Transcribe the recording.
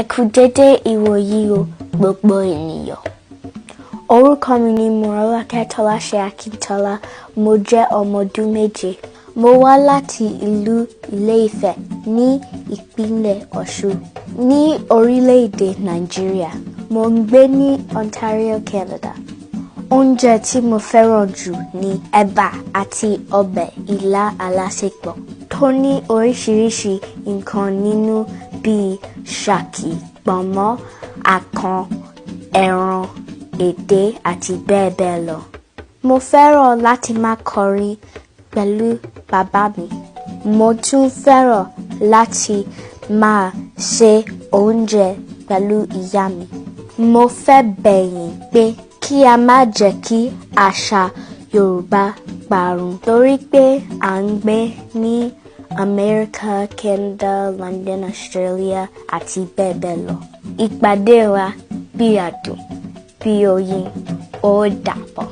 Ẹ kú dédé ìwòyí o, gbogbo ènìyàn. Orúkọ mi ni Mọ́rọ́lákẹ́ Tọ́láṣẹ Akíntọ́lá. Mo jẹ́ ọmọ ọdún 7. Mo wá láti ìlú Ilé-Ifẹ̀ ní ìpínlẹ̀ Ọ̀ṣun ní orílẹ̀-èdè Nàìjíríà. Mo ń gbé ní Ontario, Canada. Oúnjẹ tí mo fẹ́ràn jù ni ẹ̀bà àti ọbẹ̀ ilá alásèpọ̀ tó ní oríṣiríṣi nǹkan nínú bíi ṣàkì, pọ̀nmọ́, akàn, ẹran, edé àti bẹ́ẹ̀ bẹ́ẹ̀ lọ. Mo fẹ́ràn láti máa kọrin pẹ̀lú bàbá mi. Mo tún fẹ́ràn láti máa se oúnjẹ pẹ̀lú ìyá mi. Mo fẹ́ bẹ̀ yín pé kí a má jẹ́ kí àṣà Yorùbá parun torí pé à ń gbé ní Amẹ́ríkà, Canada, London, Australia àti bẹ́ẹ̀ bẹ́ẹ̀ lọ. Ìpàdé wa bí adùn bí oyin, ó dàbọ̀.